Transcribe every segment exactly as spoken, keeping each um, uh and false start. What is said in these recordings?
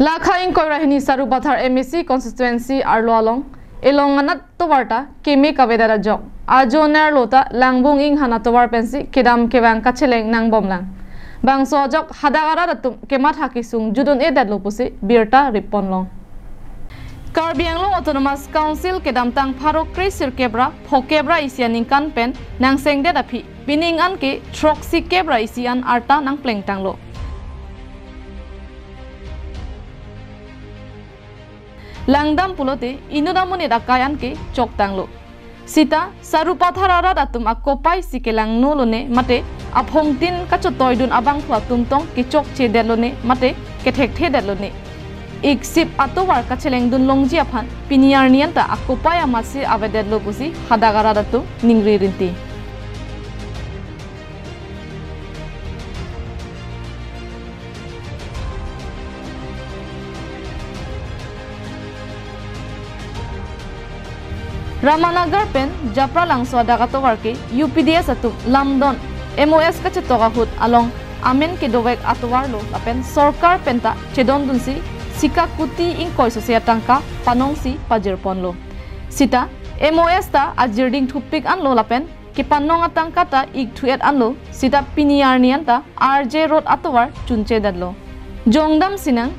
Lakha ingkoi ra hini Sarupathar M A C constituency arlo along elong anat tovar ta keme kavedet ajok, ajo nerlo ta langbung inghan atovar pensi kedam kevang kacheleng nangbomlang. Bangso ajok hadak arat atum kematha kesung jut un-edetlo pusi birta rip ponlong. Karbi Anglong Autonomous Council kedamtang pharo kre sirkep ra phokep ra isi aningkan pen nangsengdet aphi pining an ke throksi kep ra isi an arta nangplengtanglo. Langdam pulote inut amonit akai an ke choktanglo. Sita Sarupathar arat atum akopai si kelangno lone mate aphongtin kachotoidun abangphu atum tong kechokchedet lone mate kethekthedet lone, iksip atovar kachelengdun longji aphan pini arni anta akopai amatsi avedetlo pusi hadak arat atum ningri rinti. Ramanagar pen Japralangso adak atovar ke U P D S atum lamdon M O S kachetok ahut along amen kedovek atovarlo lapen sorkar penta chedondunsi sika kuti ingkoi sose atangka panongsi pajir ponlo. Sita M O S ta ajirding thupik anlo lapen kepanong atangka ta ikthu-et anlo, sita pini arni anta R J Road atovar chunchedetlo. Jongdam sinang,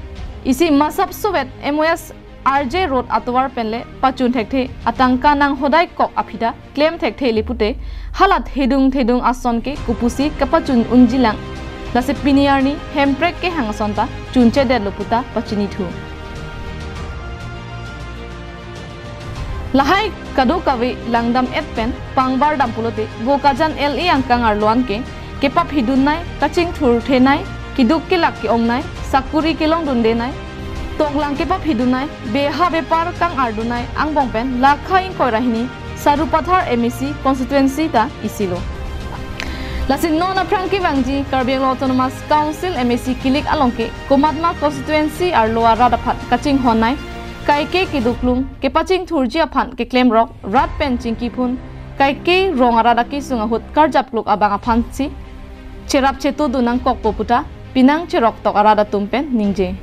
isi masap sovet M O S R J Road atovar penle pachun thekthe, atangka nang hodai kok aphi ta klem thekthe le pute, hala thedung thedung ason ke kopusi kapachun unjilang. Lasi pini arni Hemprek kehang ason ta chunchedetlo puta pachinithu. Lahai kadokave langdam-et pen pangbardam pulote Bokajan L A angkang arlo an ke kepaphidun nai, kachingthurthe nai, keduk kelak ke-ong nai, sakuri kelongdunde nai, toklang kepaphidun nai, beha bepar kang-ardun nai angbong pen lakha ingkoi ra hini Sarupathar M A C constituency ta isilo. Lasi non aphrang kevangji Karbi Anglong Autonomous Council M A C kilik along ke komatma constituency arlo arat aphan kachinghon nai, kaike keduklum kepachingthurji aphan keklemrok, rat pen chingkiphun, kaike rong arat akesung ahut karjapkluk abang aphansi cherap chetudun nangkokpo puta pinang cheroktok arat atum pen ningje.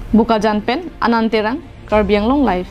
Bokajan pen Anand Terang, Karbi Anglong Live.